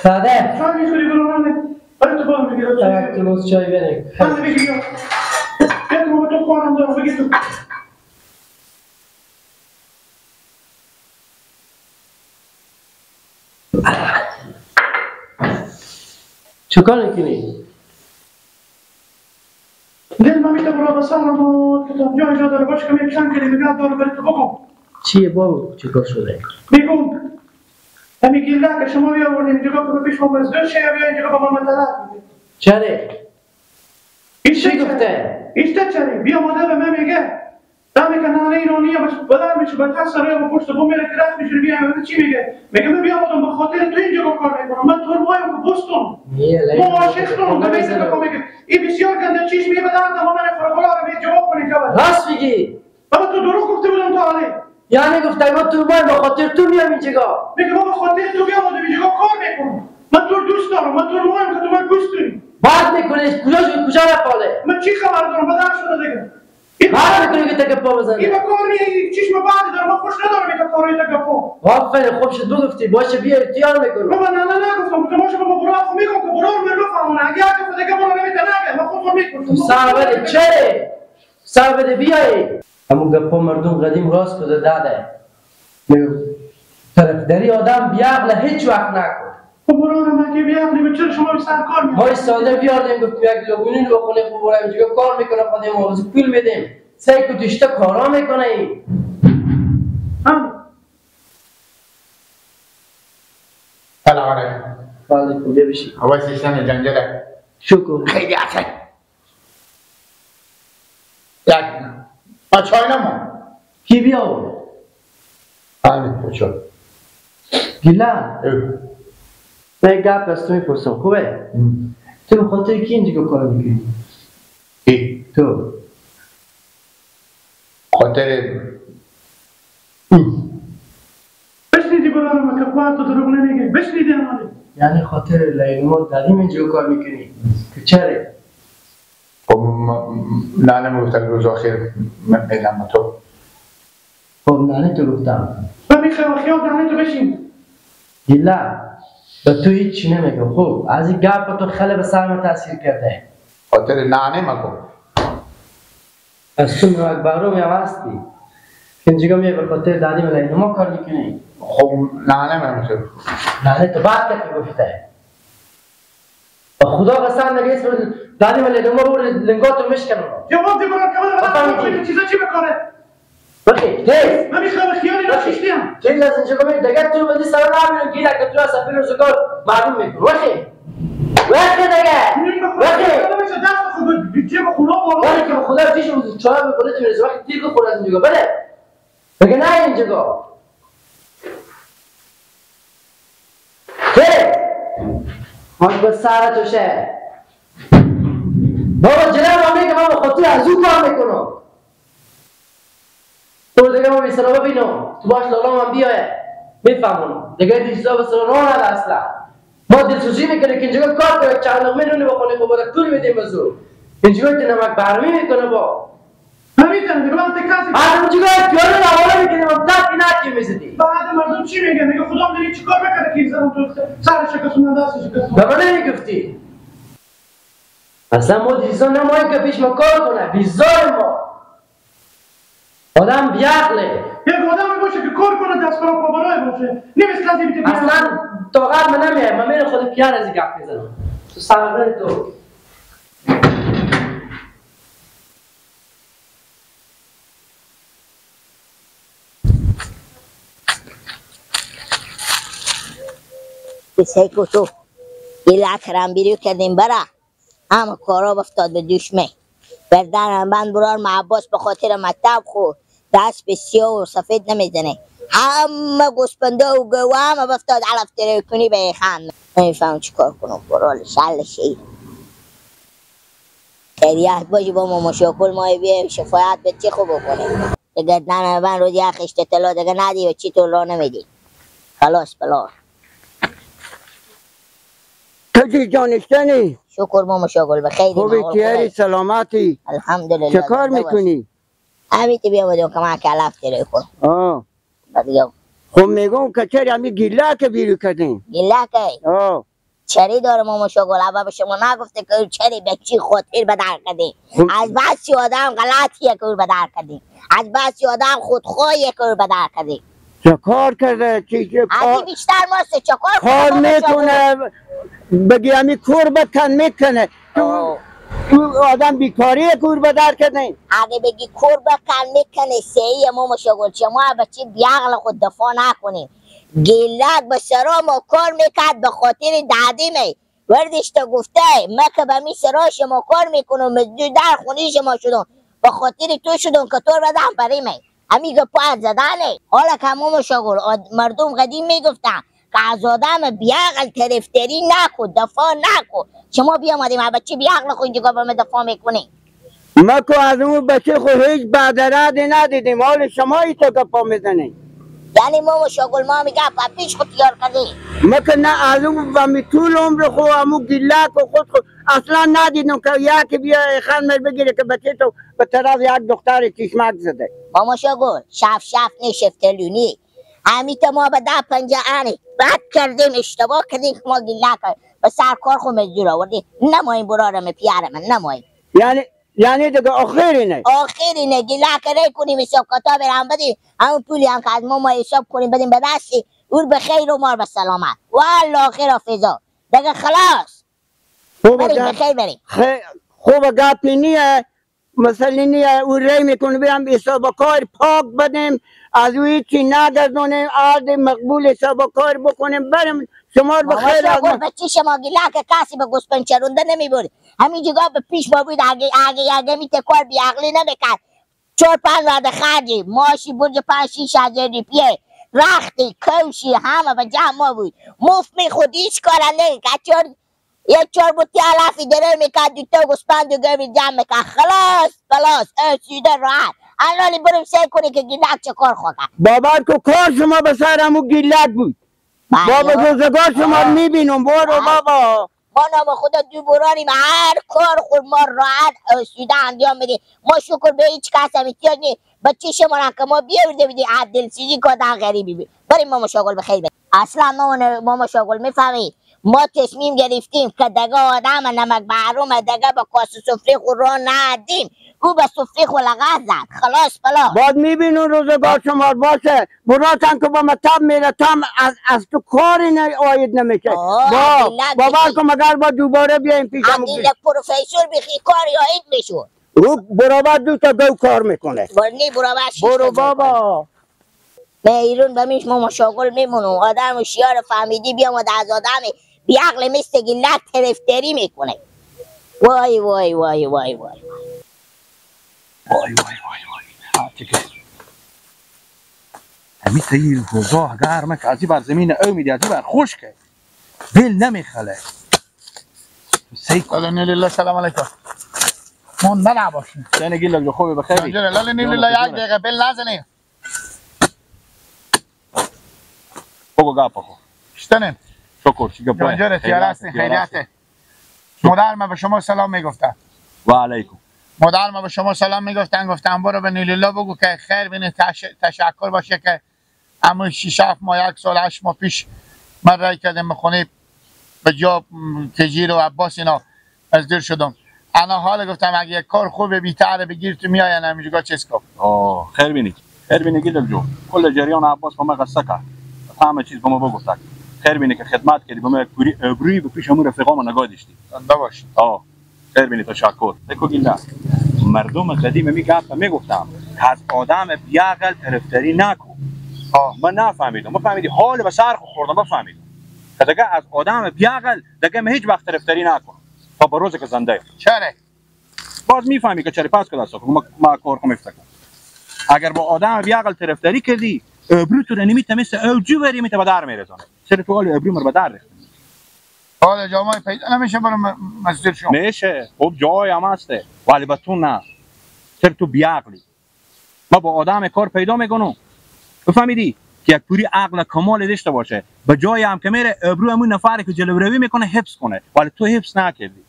ساده چای میخوری برو. برای تو بارم بگیر. یک گلاس چای بیاریم. من بگیر بیا. بیا تو تو کارم دارم بگیر تو. چه کار میکنی؟ دل من میتونم برو بسرم و کتاب جای جا داره باش که یک چند کلمه بیاد داره برای تو بگم. چیه بابا؟ چه کار شده؟ میگم همین گیله که شما بیاوردیم اینجا که پیش ما بزدل شه بیا اینجا با ما طلب میده. چرا؟ چی گفته؟ ایشته چرا؟ بیا مادر به من میگه دمی که نانه ایرانیه باش بدل میشه با دست روی با پشت بوم میره که رفت میشه بیا من چی میگه؟ میگه من بیامدم به خاطر تو اینجا کار میکنم. من تو وایم که بستم. ما عاشق تو به میگه میگه این بسیار گنده چیز میگه بدل ما من خدا رو به جواب کنی که راست میگی. بابا تو دروغ گفته بودم تا حالا. یعنی گفتم ما تو باید به خاطر تو میام اینجا. میگه ما به خاطر تو بیامدم اینجا کار میکنم. من تو دوست دارم. من تو رو که تو من دوست داری. بعد میکنه کجا رفاله؟ من چی خبر دارم؟ بدل شده دیگه. بعد میکنی که تک پا بزنی. این کار می چشم بعد دارم. من خوش ندارم این کارای تک پا. آفرین خوب شد بگفتی. باشه بیا اختیار میکنم. بابا نه نه نه گفتم که باشه بابا برو خو میگم که برو من بفهمونه. اگه اگه دیگه برو نمیتونه نگه من خودم میکنم. سر بده چه؟ سر بده بیای. همون گپا مردم قدیم راست کده داده. طرفداری آدم بیعقل هیچ وقت نکن. خب برو من که بیعقلی چرا شما به سر کار میاد؟ ما ساده بیاردیم گفتیم یک لگونی رو بخونه خب برو اینجا کار میکنه خودم ما پول میدیم. سعی کو تشتا کارا میکنه این. سلام علیکم. وعلیکم بیا بشی. آقای سیستم جنجله. شکر. خیلی اصلا. یک ما چای نمو. کی بیا؟ همین چای. گیلا. من گپ از تو میپرسم خوبه؟ تو به خاطر کی اینجا کار میکنی؟ کی؟ تو. خاطر بشنیدی برادرم که قوات تو دروغ نمیگه. بشنیدی امانی. یعنی خاطر لیلما داریم اینجا کار میکنی که چرا؟ خب نانه میگفتم روز آخر میدم تو. خب نانه تو گفتم. من میخوام خیال نانه تو بشین. گیلا به تو هیچ نمیگم. خب از این گپ تو خیلی به سر من تاثیر کرده. خاطر نانه مگو. از تو نمک برام یا هستی که اینجا میای به خاطر دادیم لیلما کار میکنی. خب نانه من میخوام. نانه تو بعد که گفته. خدا قسم نگه اسم دادیم لیلما برو لنگاتو میشکنم. جواب دی برو که من چیزا چی بکنه؟ بخی تیز. من میخوام خیالی نشیشتیم. تیز از اینجا کمی دیگه تو بدی سر نمیرم گیره که تو از سفیر روزگار معلوم میکنی. وخی وخی دیگه وخی دست خود جیب خونه بالا. ولی که خدا تیش روز چهار میکنه تو روز وقتی تیر خور از اینجا بله. بگه نه اینجا. تیز. حال به سر تو شه. بابا جناب من میگم من به خاطر از او کار میکنم. تو دیگه ما بیسرا ببینم تو باش لالا من بیایه میفهمونم دیگه دیسا بسرا راه نده اصلا. ما دلسوزی میکنه که اینجا کار کنه چند لقمه نونه بخونه مبارک پول میدیم بزرگ اینجا که نمک برمی میکنه با نمیتونم دیگه وقتی کسی بعد اونجا پیاده روانه میکنیم تک نکی میزدی. بعد مردم چی میگه؟ میگه خدا میدونی چیکار بکنه که زدم تو سر شکستون دست شکستون. به من نمیگفتی اصلا. ما دیزا نماییم که پیش ما کار کنه بیزار ما آدم بیعقله. یک آدم باشه که کار کنه دست برا پا برای باشه نه مثل از این اصلا طاقت من نمیاد. من میرم خود پیار از این گپ میزنم تو سر تو. سیکو تو یه لک بیرو کردیم برا همه کارا افتاد به دوشمه بردن بند برار ما عباس به خاطر مکتب خو دست به سیاه و سفید نمیزنه همه گوسپنده و گوه همه افتاد علف تره کنی به خان. نمیفهم چیکار کنم برال شل شی خیریت باشی با ما مشاکل مای بیه شفایت به چی خوب بکنه دیگه. نه من روز یه خشت طلا دیگه ندی و چی تو را نمیدی خلاص بلا. تو جانشتنی؟ شکر ماما شاگل بخیر. خوبی تیاری سلامتی؟ الحمدلله. چه کار میکنی؟ همین تو بیامدم که من که علف تره کنم. آه خب میگم که چرا همی گیله که بیرو کردیم؟ گیله که؟ آه چری داره ماما شغل اول به شما نگفته که چری به چی خاطر به در کردی. از بسی آدم غلطیه که به در کردی، از بسی آدم خودخواهیه که به در کردی. چه کار کرده؟ چی کار بیشتر ماست چه کار کار میکنه؟ بگی همی کور بکن میکنه. تو آدم بیکاریه کور به در کرده. اگه بگی کور بکن میکنه سیه ماما شغل. شما بچه بیعقل خود دفاع نکنیم. گیلک به سرا ما کار میکرد به خاطر دادیمه وردش تا گفته ما که به می سرا شما کار میکنم مزدور در خونی شما شدم به خاطر تو شدم که تو بدم پریمه همی که پا زدنه. حالا که ماما شغل مردم قدیم میگفتن که از آدم بیعقل طرفداری نکن دفاع نکن. شما بیامدیم بچه بیعقل خود اینجا به ما دفاع میکنی. ما که از اون بچه خود هیچ بعد ندیدیم. حال شما ای تو گپا میزنی. یعنی ماما شغل ما میگه پیش خود تیار کردی. ما که نه از اون و می طول عمر خو همو گیلک و خود خود اصلا ندیدم که یکی بیا خنمر بگیره که بچه تو به طرف یک دختر چشمک زده. ماما شغل شف شف نشفتلونی همی تا ما به ده پنجه آنی بد کردیم اشتباه کردیم که ما گیلک به سر کار خود مزدور آوردیم. نماییم برارم پیار من نماییم. یعنی دیگه آخرینه آخرینه گیلک ری کنیم حساب کتاب هم بدیم همون پولی هم که از ما حساب کنیم بدیم به دستی اور به خیر و مار به سلامت والله خیر فضا دیگه خلاص. بریم به خیر بریم. خوب گپی نیه مثلا نیه او ری میکنه بیام حساب کار پاک بدیم از او هیچی نگردونیم عرض مقبول حساب کار بکنیم بریم شما رو بخیر. از بچه شما گیلک کسی به گوسپند چرونده نمیبرد. همین جگاه به پیش ما بود اگه اگه اگه میته کار بیعقلی نمیکرد. 4 5 وعده خرجی ماشی برج 5 6 هزار روپیه رختی کوشی همه به جمع ما بود مفت میخورد هیچ کار نمیکرد. یک 4 بوتی علفی داره میکرد دوتا گوسپند و گوی جمع میکرد خلاص خلاص سیده راحت. الان بریم سعی کنی که گیلک چه کار خواهد. بابا کو کار شما به سر همو گیلک بود. بابا روزگار شما میبینم برو بابا. ما نام خدا دو برانیم هر کار خود ما راحت سوده انجام بدیم. ما شکر به هیچ کس هم احتیاج نیست. بچه شما را که ما بیاورده بدیم عدل سیزی کادن غریبی بی. بریم ماما شغل بخیر بریم. اصلا ماما شغل میفهمی ما تصمیم گرفتیم که دگه آدم نمک محروم دگه با کاسه سفره خود را ندیم. او به سفره خود لغت زد خلاص بلا. باید میبینون روزگار شما باشه براتن که با مطب میره تم از تو کاری آید نمیشه. باور کن مگر با دوباره بیایم پیشم. اگه پروفسور بخی کاری آید میشود. او برابر دو تا دو کار میکنه. نی برابر شش. برو بابا. به ایرون به میش ماما شغل میمونم آدم و شیار فهمیدی بیام از آدم بیعقل مثل گیلک طرفداری میکنه. وای وای وای وای وای وای وای وای وای دیگه همی تیر روزا گرمه که ازی بر زمین او میدی ازی بر خشکه دل نمیخله. لاله سلام علیکم. مونده نباشین. یعنی گیلک جو خوبی بخیری. لاله نیله یک دقیقه بل نزنی. بگو گپ خو. شتنم. شکر چی گپ. جانجر تیار خیریته. مادر ما به شما سلام میگفتن. و علیکم. مادر ما به شما سلام میگفتن گفتن برو به نیلیلا بگو که خیر بینه تشکر باشه که همون 6 7 ماه 1 سال 8 ماه پیش من رای کردم به خونه به جا تجیر و عباس اینا از دیر شدم. انا حال گفتم اگه یک کار خوب بیتره بگیر تو میاین همینجا چیز کن. آه خیر بینی خیر بینی گیدم جو کل جریان عباس با من قصه کرد همه چیز با ما بگفت. خیر بینی که خدمت کردی با ما ابروی به پیش همون رفیقام نگاه داشتی. زنده باشی. آه خیر بینی تشکر. بگو گیلا مردم قدیم میگفتم میگفتم که از آدم بیعقل طرفداری نکن. من نفهمیدم. ما فهمیدی حال به سر خوردم بفهمیدم که دیگه از آدم بیعقل دیگه من هیچ وقت طرفداری نکنم تا به روزی که زنده. چرا؟ باز میفهمی که چرا پس کلاس ما کار کنم افتکم. اگر با آدم بیعقل طرفداری کردی ابرو تو رو نمیته مثل او جوری میته به در میرزانه. چرا تو حال ابرو مر به در ریخت. حالا جامعه پیدا نمیشه برای مسجد شما. میشه خب جای هم هسته ولی به تو نه. چرا تو بیعقلی. ما با آدم کار پیدا میکنم بفهمیدی که یک پوری عقل کمال داشته باشه به جای هم که میره ابرو همون نفری که جلو روی میکنه حفظ کنه ولی تو حفظ نکردی.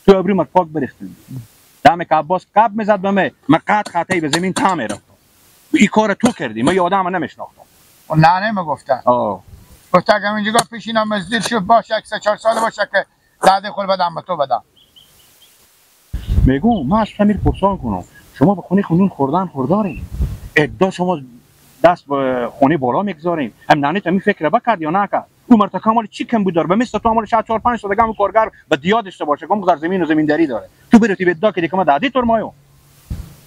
تو ابرو مر پاک بریختی. دم که عباس قب میزد به من من قد خطی به زمین تا میرفتم. این کار تو کردی من یه آدم نمیشناختم. نه نمیگفتن. آه گفت اگه اینجا پیش اینا مزدور شد باشه یک 3-4 سال باشه که داده خور بدم به تو بدم. میگم من از سمیر پرسان کنم شما به خونه خونون خوردن خوردارین ادعا شما دست به خونه بالا میگذارین هم ننه تا فکر بکرد یا نکرد او مرتکه مال چی کم بود داره به مثل تو مال 4-5 تا دیگه هم کارگر به دیاد داشته باشه کم در زمین و زمینداری داره تو برتی به ادعا که دیگه ما دادی تور مایو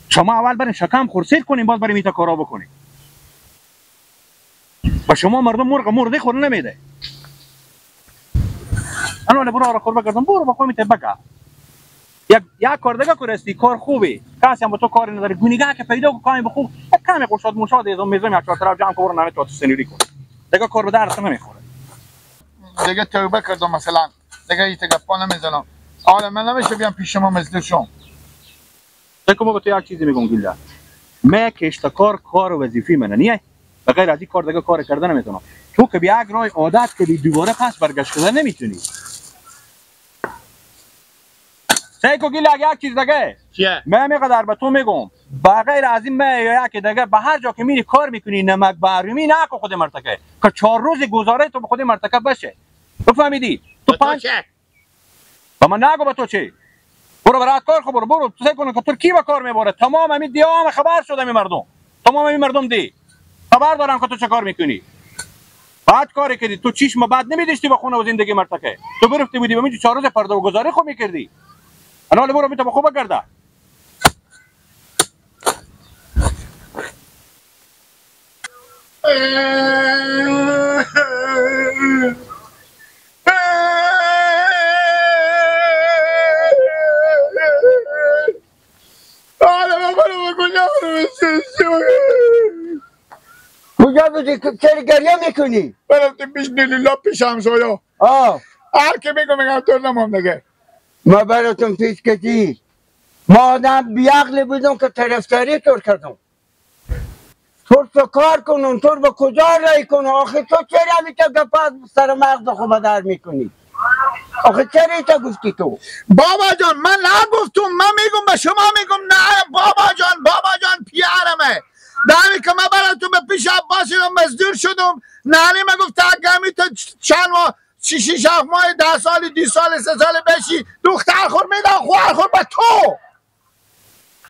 شما اول برین شکم خورسیر کنین باز بریم ایتا کارا بکنین با شما مردم مرغ مرده خور نمیده انا برو را خور بگردم برو با خودم بگا یک کار دیگه کرستی کار خوبه کسی هم با تو کاری نداره گونیگه که پیدا کن کامی بخو یک کمی قشاد مشاد از میزم یک چهار طرف جمع کن برو نمی تو سنوری کن دیگه کار به درد نمیخوره. دیگه توبه کردم مثلا دیگه ایت گپا نمیزنم. حالا من نمیشه بیام پیش شما مزدور شم. دیگه ما به تو یک چیزی میگم گیله من کشت کار وظیفه منه نیه به غیر از این کار دیگه کار کردن نمیتونم. تو که به یک راه عادت کردی دوباره پس برگشت کردن نمیتونی. سیکو گیل اگه یک چیز دیگه چیه؟ من میقدر به تو میگم به غیر از این من یا یک دیگه به هر جا که میری کار میکنی نمک برومی نکن خود مرتکه که 4 روز گزاره تو به خود مرتکه بشه بفهمیدی؟ تو پنج چه؟ به من نگو به تو چه؟ برو برات کار خو برو تو سعی کن که تو کی به کار میبره تمام همین دیام خبر شده می مردم تمام همین مردم دی خبر دارن که تو چه کار میکنی بعد کاری کردی تو چشم بعد نمیداشتی به خونه و زندگی مرتکه تو برفتی بودی به من 4 روز پرده و گزاره خو میکردی انا برو میتونم خوب کرده. کجا بودی؟ چرا گریه میکنی؟ برفتیم پیش نیلیلا پیش همسایا. هر که میگم میگم تو نمام دیگه. ما براتون پیش کسی ما آدم بیعقل بودم که طرفداری طور کردم تو تو کار کنم تو به کجا رای کنم آخه تو چرا همیشه گپا سر مغز خود در میکنی آخه چرا ایتا گفتی تو؟ بابا جان من نگفتم من میگم به شما میگم نه بابا جان بابا جان پیارمه دمی که من براتون به پیش عباسی مزدور شدم نانی من گفت اگه تو چند ماه 6-7 ماه 10 سال 20 سال 3 سال بشی دختر خور میدم خواهر خور به تو.